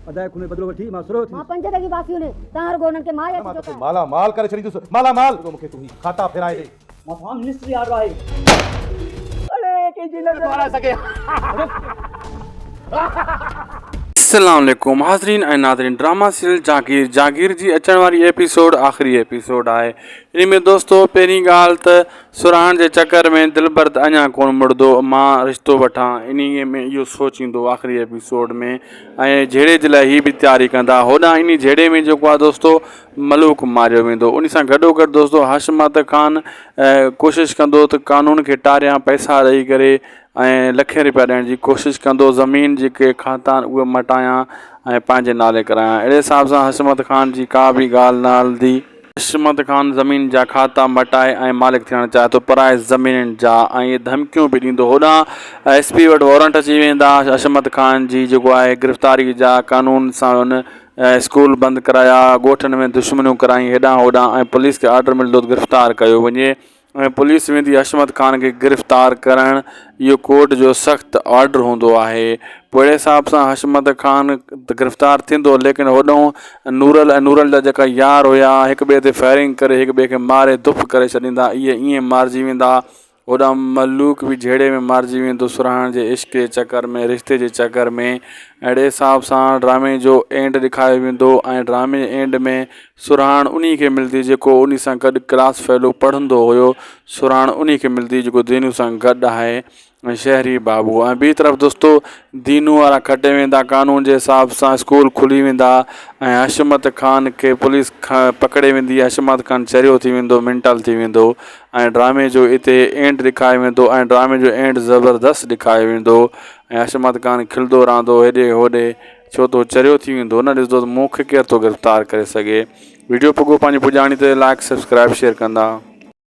ادائي خون جو بدلو وٺي مان سرهو مان پنج دڳي واسي هن تان رڳو انهن کي ماري مان اچجو توکي ته. مالا مال ڪري ڇڏيندس مالا مال رڳو مون کي تون هي کاتا ڦيرائي ڏي. مٿان منسٽري آرڊر آهي. اڙي ڪنهن جي نظر. هارائي سگهي. السلام عليڪم حاضرين ۽ ناظرين ڊراما سيريل جاگير جاگير جي اچڻ واري ايپيسوڊ آخري ايپيسوڊ آهي ان ۾ دوستو پهرين ڳالهه ته سرهاڻ جي چڪر ۾ دلبر ته اڃا ڪونه مڙدو مان رشتو وٺان انهي ۾ اهو سوچيندو آخري ايپيسوڊ ۾ ۽ جهيڙي جي لاء هي به تياري ڪندا هوڏانهن انهي جهيڙي ۾ جيڪو آهي دوستو ملوڪ ماريو ويندو انهي سان گڏو گڏ دوستو حشمت خان ڪوشش ڪندو ته قانون کي ٽاريان پئسا ڏئي ڪري ۽ لکين روپيا ڏيڻ جي ڪوشش ڪندو زمين جيڪي کاتا آهن اهي مٽايان ۽ پنهنجي نالي ڪرايان اهڙي حساب سان حشمت خان جي ڪا به ڳالهه نه هلندي. حشمت خان زمين جا کاتا مٽائي ۽ مالڪ ٿيڻ چاهي ٿو پرائي زمينن جا ۽ ڌمڪيون به ڏيندو هوڏانهن ايس پي وٽ وارنٽ اچي ويندا حشمت خان جي جيڪو آهي گرفتاري جا قانون سان هن اسڪول بند ڪرايا ڳوٺن ۾ دشمنيون ڪرائين هيڏانهن هوڏانهن ۽ پوليس کي آرڊر ملندو ته گرفتار ڪيو وڃي ۽ پوليس ويندي حشمت خان کي گرفتار ڪرڻ اهو ڪورٽ جو سخت آرڊر هوندو آهي پوء اهڙي حساب سان حشمت خان ته گرفتار ٿيندو ليڪن هوڏانهن نورل ۽ نورل جا جيڪا يار هيا هڪ ٻئي تي فائرنگ ڪري هڪ ٻئي کي ماري دف ڪري ڇڏيندا اهي ائين مارجي ويندا هوڏانهن ملوڪ به جهيڙي ۾ مارجي ويندو سرهاڻ جي عشق جي چڪر ۾ رشتي جي چڪر ۾ اهڙي حساب سان ڊرامي جو اينڊ ڏيکاريو ويندو ۽ ڊرامي جي اينڊ ۾ سرهاڻ انهي کي ملندي جيڪو انهي سان گڏ ڪلاس فيلو پڙهندو هيو سرهاڻ انهي کي ملندي جيڪو دينو سان گڏ آهي ۽ شهري بابو ۽ ٻي طرف دوستو دينو وارا کٽي ويندا قانون جي حساب سان اسڪول کلي ويندا ۽ حشمت خان کي پوليس پڪڙي ويندي حشمت خان چريو ٿي ويندو منٽل ٿي ويندو ۽ ڊرامي جو اتي اينڊ ڏيکاريو ويندو ۽ ڊرامي جو اينڊ زبردست ڏيکاريو ويندو ۽ حشمت خان کلندو رهندو هيڏي هوڏي ڇو ته هو چريو ٿي ويندو نه ڏسندو ته مون کي ڪير ٿو گرفتار ڪري سگهي ويڊيو پڳو پنهنجي پڄاڻي تي لائڪ سبسڪرائب شيئر ڪندا.